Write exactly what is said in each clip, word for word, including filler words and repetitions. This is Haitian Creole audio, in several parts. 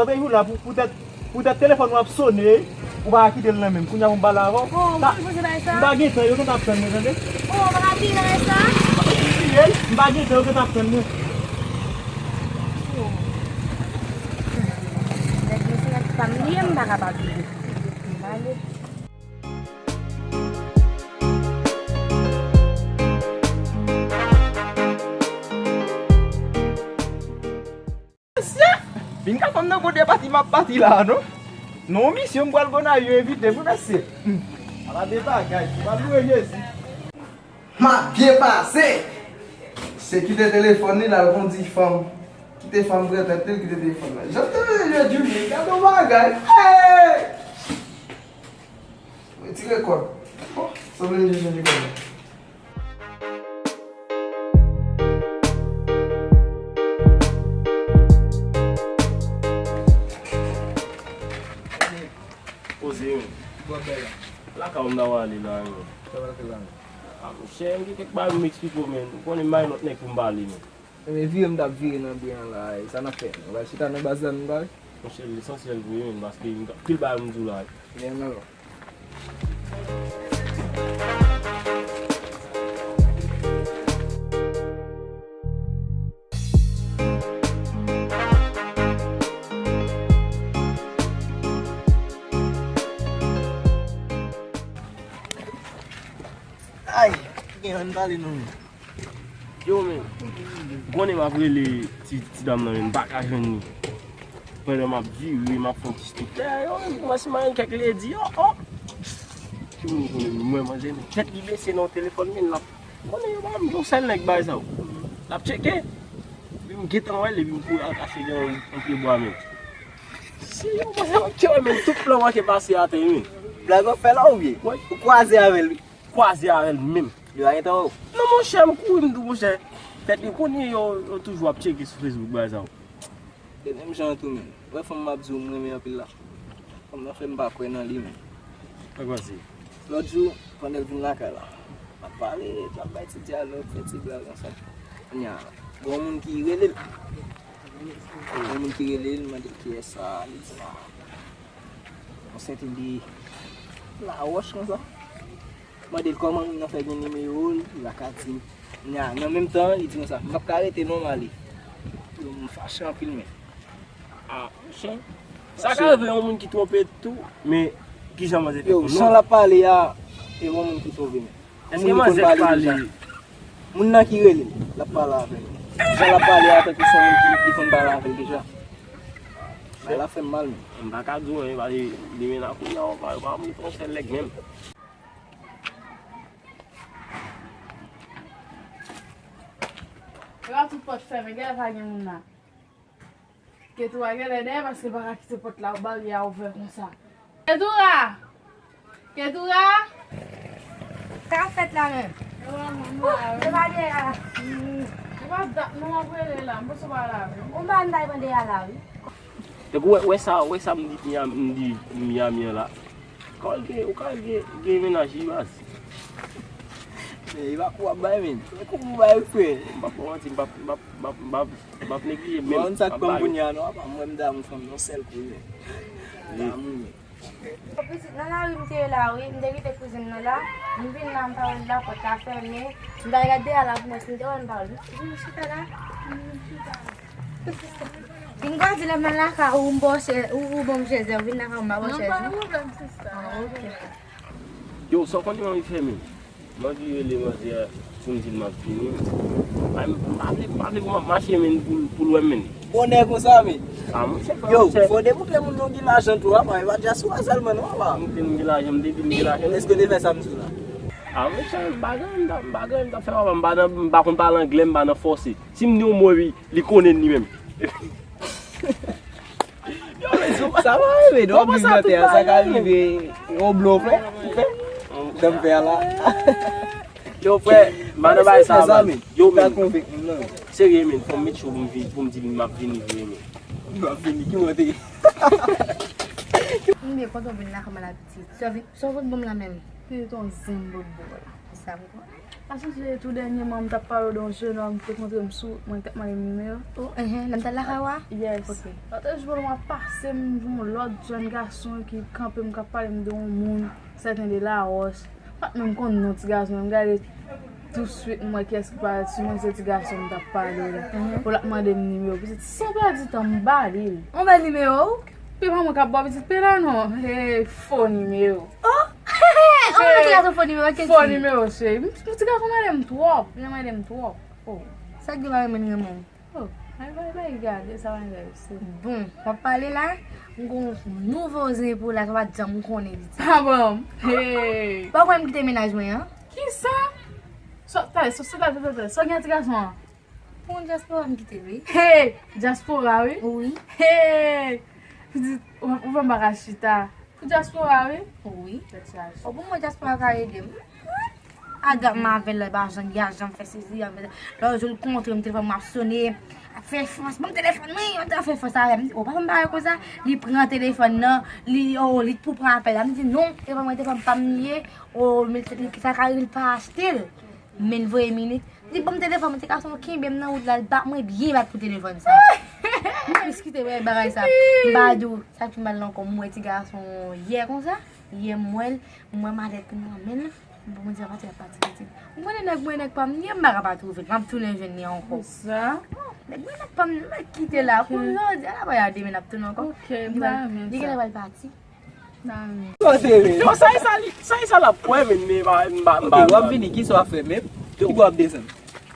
Yon jou la, pou, poutèt, poutèt telefòn w ap sone, ou pa ka kite l nan men m. Kounye a pou m pale avè w. Oh, ou pa sipoze bay sa. M pa gen tan, yo gentan ap tann mwen, tande? Oh, ou pa ka vire nan rès la? M pa gen tan, yo gentan ap tann mwen. Oh. Nèg yo se nèg pa m li ye, m pa kapab vire. M pale. Mesye, vin ka fanm nan gon de pati m ap pati la, non? Non, misye, m pral Gonayiv, yo envite m, wi, mesye. Hmm. Ala de bagay, m pral louwe Jezi. M ap byen pase. Se kite telefòn li, l al kondi fanm. Kite fanm pran tèt li, kite telefòn la. Jan te vle jwe Jimmy, gade yon bagay. Hey! Retire kòd. Bon, sanble m jis chanje kòd la. Poze, men. Lakay ou m ta pral ale la, men. Sa w pral fè la, men? A, monchè, m gen kèk bagay pou m eksplike w, men. Ou konnen m pa gen lòt nèg pou m pale, men. Ebyen, vire m t ap vire nan byen an la, e sa n ap fè? Nou pral chita nan baz la, nou pral? Monchè, lesansyèl vre, men, paske m gen anpil bagay pou m di w la. Byen, nan lò. Ay, gen ann pale non. Yo, men, konnen m ap rele ti, ti dam nan, men, m pa ka jwenn li. Pandan m ap vire, m ap fè yon ti stik dèyè yo, men, kòmanse m ap jwenn kèk ledi, oh, oh. Ki moun konnen mwen manje, men tèt li bese nan telefòn, men l ap, konnen yo pa m yon sèl nèg bay sa yo. L ap tcheke. Epi m gentan wè l, epi m kouri al kache gen yon, yon pye bwa, men. Si yo panse m ap tcheke, men tout plan manke pase atè, men. Blag w ap fè la oubyen? Wi. Ou kwaze avè l, wi. Kwaze avè l menm. Li pa gentan wè w? Non, monchè, m kouri, m di w, monchè. Tèt li konnen yo, yo toujou ap tcheke sou Facebook, bagay sa yo. Se menm jan an tou, men. Ou wè fanm m ap di w m renmen anpil la? Fanm nan fè m pa kwè nan li, men. Sa k pase? Lòt jou, pandan l vin lakay la, n ap pale, n ap bay ti dyalòg, fè ti blag ansanm. Kounye a, gen yon moun ki rele l. Gen yon moun ki rele l, mande l kiyès sa, li di m, a, yon sèten de Lawòch konsa. Mande l kòman moun nan fè gen nimewo l, li pa ka di m. Nya, nan menm tan, li di konsa, m p ap ka rete non, m ale. Yo, m fache anpil, men. A, monchè. Sa ka rive yon moun ki twonpe tou, men kijan manzè fè konn non? Yo, jan l ap pale a, e yon moun ki twonpe, men. Èske manzè ki pale? Moun nan ki rele l, l ap pale avè l. Jan l ap pale a, tankou se yon moun ki, ki konn pale avè l deja. Bagay la fè m mal, men. M pa ka di w anyen, paske demen nan kounye a, yo pa, yo pa montre yon sèl nèg menm. Yo pa tout pòt fèmen, genlè pa gen moun la. Ketura genlè dèyè paske l pa ka kite pòt la, baryè a ouvè konsa. Ketura! Ketura! Sa k ap fèt la menm? Yo pa dèyè a la. Yo pa dat non, m ap rele la, m panse w pa la menm. Ou pa m ta pran dèyè a la, wi. Tankou wè, wè sa, wè sa m di, m di Miami an la. Ou ka gen, ou ka gen, gen mennaj li baz. Men, e pa kou w ap bay, men. E kou pou bay, wi, frè. M p ap fè w manti, m p ap, m p ap, m p ap, m p ap, m p ap neglije, men. Bon, sa k pran m kounye a, non, apa m wè m damou fanm yon sèl kou, men. Damou, men. Pitit, nan lari m te ye la, wi. M te kite kouzin nan la. M vin la, m pa wè l la, pòt la fèmen. M t al gade dèyè la pou m wè si m te wè l, m pa wè l. M vin chita la. M vin chita la. Vin gade lè m nan lakay ou, m ba w chèz, ou, ou ban m chèz, ou vin lakay ou, m pa ba w chèz, non? Non, pa gen pwoblèm, sista. Ah, ok. Yo, sa w konnen manmi fè menm? Manmi rele manzè a pou m di l m ap vini. Ay, m pa vle, m pa vle pou m ap mache, men, pou, pou l wè m, men. Bonè konsa, men. Ah, monchè, frè, yo, monchè. Fò w demontre moun nou gen lajan tou, apa, e pa dyaspora sèlman, non, apa. M te, m gen lajan, m te di m gen lajan. Èske w te fè sa m di w la? Ah, monchè, m pa gen, m pa, m pa gen, m t ap fè, apa, m pa nan, m pa konn pale anglè, m pa nan fòse. Si m di yon mo, li, li konnen li menm. Sa va rive, non, w ap viv nan tè a, sa ka rive, yon blo, frè, ou fè, jan m fè a la. Yo, frè, m pa nan bagay sa, man. Yo, men. Serye, men, fò m met cho pou m vin, pou m di m ap vini vre, men. M ap vini, ki mwen te ye? M byen kontan w vin lakay mwen la, pitit. Sa w vin, sa w pot ban m la menm? Se yon zen bòt bò la. Sa m konnen. Pa sonje tou dènyèman m t ap pale w de yon jenòm ki te kontre m sou wout mwen, ki t ap mande m nimewo. Oh, enhen, lè m t al lakay ou a? Yes. Ok. Lòt jou m ap pase, m jwenn yon lòt jèn gason ki kanpe m, k ap pale m de yon moun, sèten de Lawòs. M pa t menm konn non ti gason an, m gade touswit m wè kiyès ki parèt sou mwen, se ti gason m t ap pale w la. Mhm. Pou l ap mande m nimewo. Pitit, san pèdi tan, m ba li l. Ou ba l nimewo w? Pe pa mwen k ap ba w pitit pe la non. Hey, fo nimewo. Oh! Ou mwen ti gason fo nimewo, kèt. Fo nimewo, cheri. M, m ti gason mande m twòp. Li mande m twòp. Oh. Sa k gen la renmen renmen w? Oh, ay, bay, bay, gade sa, bay, bay, se bon. Bon, w ap pale la, m gon nouvo zen pou la, sa pa t janm konnen li di. Ah bon? Hey. Pa kwè m kite mennaj mwen an? Kisa? Sa, sa, sa, sa, sa, sa, sa, sa gen ti gason an? Pou yon dyaspora m kite, wi. Hey, dyaspora, wi? Wi. Hey, pitit, ou, ou fè m pa ka chita. Pou dyaspora, wi. Wi. Tèt chaje. O, pou mwen, dyaspora ka ede m. Agat m avè l, li pa janm, li pa janm fè sezi, li pa janm fè sa. Lòt jou, l kontre m, telefòn mwen ap sone, ap fè fòs. Ban m telefòn mwen, li ap fè fòs avè m. O, pa fè m bagay konsa. Li pran telefòn nan, li, o, li pou pran apèl la. M di, "Non, telefòn mwen, telefòn pa m li ye." O, men sa ka rive, li pa achte l. Men l voye minit. Li ban m telefòn mwen, ti gason kenbe m nan wout la, l bat mwen byen bat pou telefòn sa. M plis kite wè bagay sa. M pa di w, sa k pi mal la ankò, m wè ti gason yè konsa, yè m wè l, m wè malèt nan men l, m di a pati, l ap pati pitit. M konnen nèg mwen, nèg pa m li ye, m pa ka pa twouve l, m ap tounen jwenn li ankò. Sa? Nèg mwen, nèg pa m li, m kite la, kounye a, jodi a, la, demen n ap tounen ankò. Ok, m ta renmen sa. Li genlè pral pati. Yo, sa e sa li, sa e sa l ap kwè, men, men, m pa, m pa, m pa, m pa. Ok, w ap vini, kisa w ap fè menm? Ki bò w ap desann?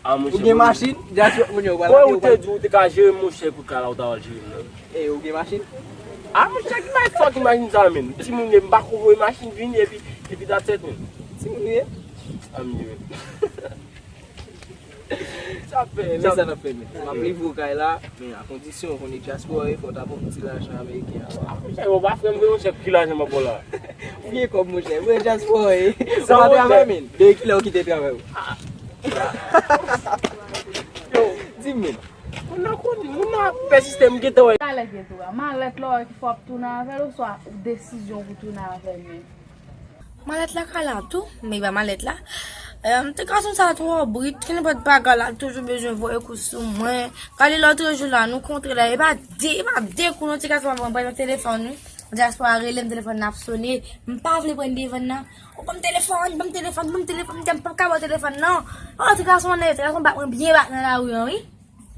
Ah, monchè, ou gen machin, just moun yo pral achte ou pa. Ou te di ou te ka jere m, monchè, pou kala ou ta pral jere m nan. E, ou gen machin? Ah, monchè, ki bay fòk machin sa, men? Timoun ye, m pa ko voye machin vini, epi, epi that's it, men. Timoun ye? Ah, m ye, men. Sa fè, men sa n ap fè, men. M ap livre w kay la, men a kondisyon, ou konnen dyaspora, fò w ta ban m ti lajan ameriken an. Monchè, ou pa frè m vre, monchè, ki lajan m ap ba w la? Ou gen kòb, monchè, mwen dyaspora, ou pa travay, men. De kilè ou kite travay ou? Yo. Di m, men. Moun nan konn, moun nan ap pèsiste, m gentan wè. Talè gen tou a. Malèt la, ou wè ki fò w ap tounen avè l, oswa ou desizyon pou tounen avè l, men. Malèt la ka la tou, men pa malèt la. Em, ti gason sa twò brit, ki nenpòt bagay la, toujou bezwen voye kou sou mwen. Gade lòt jou la, nou kontre la, e pa de, e pa de kou non, ti gason pa pran, pran telefòn, wi. Dyaspora rele m, telefòn nan ap sone. M pa vle pran telefòn nan. Ou ban m telefòn, ban m telefòn, ban m telefòn, m di m p ap ka ba w telefòn nan. O, ti gason nèf, ti gason bat mwen byen bat nan lari an, wi.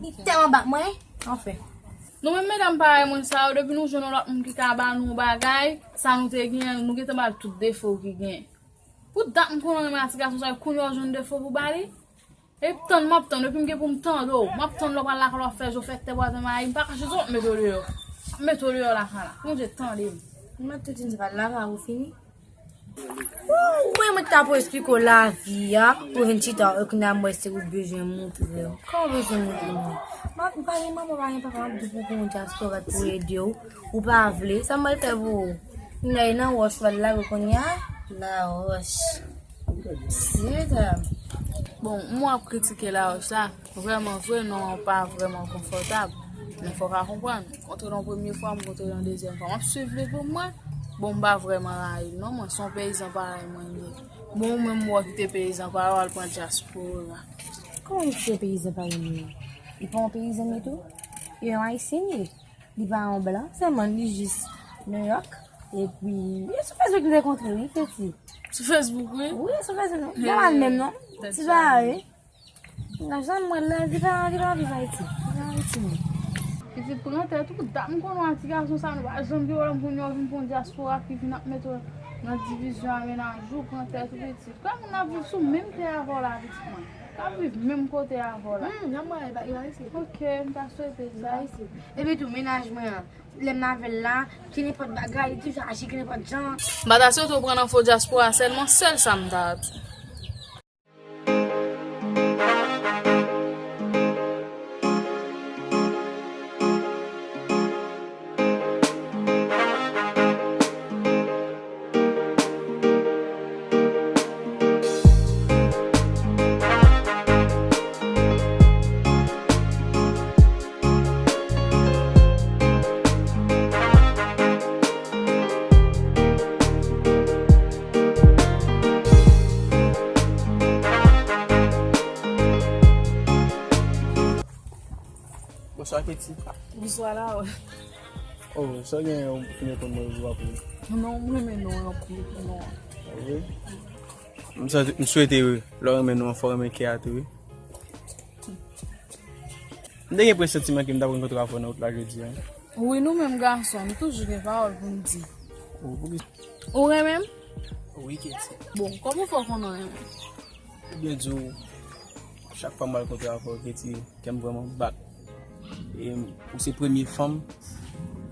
Li tèlman bat mwen, anfen. Nou menm medam parèy mwen sa yo, depi nou jwenn yon lòt moun ki ka ba nou yon bagay, sa nou te genyen, nou gentan ba l tout defo ki genyen. Pou dat m konnen renmen a ti gason sa yo, kounye a w jwenn defo pou ba li? E tann m ap tann, depi m gen pou m tande w, m ap tann lè w pral lakay w ap fè je w fè tè bwazen mayi, m pa kache sou w ap mete w deyò. M ap mete w deyò lakay la. Bondye tande m. M ap tou di m se pa lakay ou fini. Ou mwen mwen ta pou esplike w lavi a, pou vin chita, e kounye a m wè se ou bezwen montre m. Kòman w bezwen montre m? M pa gen manman, pa gen papa, m ap di pou pou yon dyaspora pou ede w. Ou pa vle, sa m pral fè pou ou? M nan wòch, pral lage w kounye a, la wòch. Mesye dam. Bon, m wè w ap kritike la wòch la. Vrèman vre, non an pa vrèman konfòtab. Men fò w ka konprann. Kontre l yon premye fwa, m kontre l yon dezyèm fwa. M ap swiv li pou mwen. Bon, m pa vrèman rayi l non, mwen se yon peyizan parèy mwen ye. Bon, ou menm m wè w kite peyizan parèy w al pran dyaspora. Kòman m kite peyizan parèy mwen ye? Li pa yon peyizan li tou? Li yon ayisyen li ye. Li pa yon blan, sèlman li jis New York. Epi, e sou Facebook m te kontre, wi, Keti. Sou Facebook, wi? Wi, sou Facebook. Li pa mal menm, non. Ti bagay, wi. Nan jan m wè l la, li pa, li pa viv Ayiti. Li pa Ayiti, non. Pitit pran tèt ou, dat m konn wè ti gason sa, nou pa janm gen pwoblèm, kounye a w vin pran dyaspora ki vin ap mete w nan divizyon a mennaj ou, pran tèt ou, pitit. Kòm moun ap viv sou menm tè avè w la, pitit mwen. K ap viv menm kote avè w la. Hmm, jan m wè l, li pa, li pa Ayisyen. Ok, m ta swete sa. Li pa Ayisyen. Epi tou, mennaj mwen an, lè m avè l la, ki nenpòt bagay, li toujou aji ki nenpòt jan. M pa ta swete w pran nan fo dyaspora sèlman, sèl sa m ta di. Keti. Bonswa la. Oh, sa gen yon fin reponn mwen jou apre. Non, mwen renmen non anpil, non. Ah, wi? M swete, m swete lè w renmen non an, fò w renmen kè a tou, wi. M te gen presantiman ke m t ap rankontre avè w nan wout la jodi a. Wi, nou menm gason, nou toujou gen pawòl pou n di. Ou, pou ki... Ou renmen m? Wi, Keti. Bon, kòman fè w konnen w renmen m? Ebyen, di w, chak fwa m al kontre avè w, Keti, kè m vrèman bat. E ou se premye fanm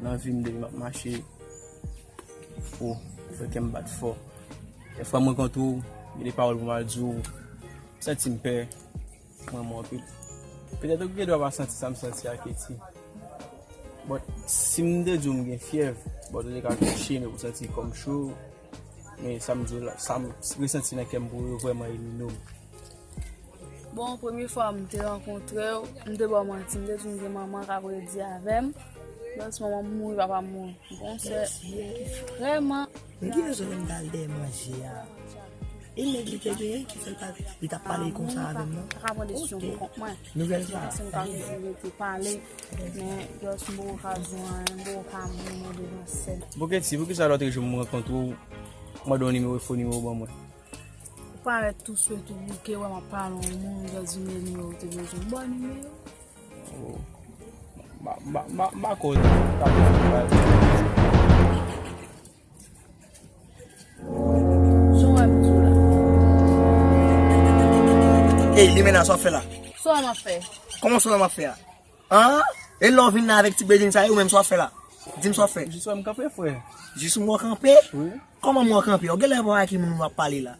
nan vi m depi m ap mache. Ou fè kè m bat fò. Dèfwa m rankontre w, gen de pawòl pou m al di w, m santi m pè, mwen mwen anpil. Petèt ou gen dwa pa santi sa m santi a, Keti. But si m te di w m gen fyèv, but ou te ka touche m, ou santi kò m cho. Men sa m di w la, sa m resanti nan kè m pou ou yo vrèman elimine w. Bon, premye fwa m te rankontre w, m te ba w manti, m te di w m gen manman k ap redi avè m. Lòs manman m mouri, papa m mouri. Bon, sè, vrèman. Men ki rezon lè m t al dèyè manje a? E nèg li te genyen ki fè l pa, li t ap pale konsa avè m nan? Sa ka pran desizyon pou kont mwen. Nouvèl sa. Paske m ka toujou rete pale, men lòs m poko ka di w anyen, m poko ka mouri devan sèn. Bon, Keti, poukisa lòt jou m rankontre w, mande w nimewo, fo nimewo ban mwen? Ou parèt tou swe, tou bouke, wè m ap pale yon moun, ou di m nimewo, ou te bezwen. Bon, nimewo. Oh. M pa, m pa, m pa, m pa kwè w t ap fè bagay. Jan w wè m di w la. Ey, Limena, sa w ap fè la? Sa w wè m ap fè? Kòman sa w wè m ap fè a? An? E lè w vin la avèk ti bedjin sa yo, ou menm sa w ap fè la? Di m sa w ap fè. Jis wè m kanpe, frè. Jis m wè w kanpe? Wi. Kòman m wè w kanpe? Ou genlè pa wè ki moun w ap pale la.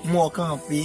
M wè w kanpe.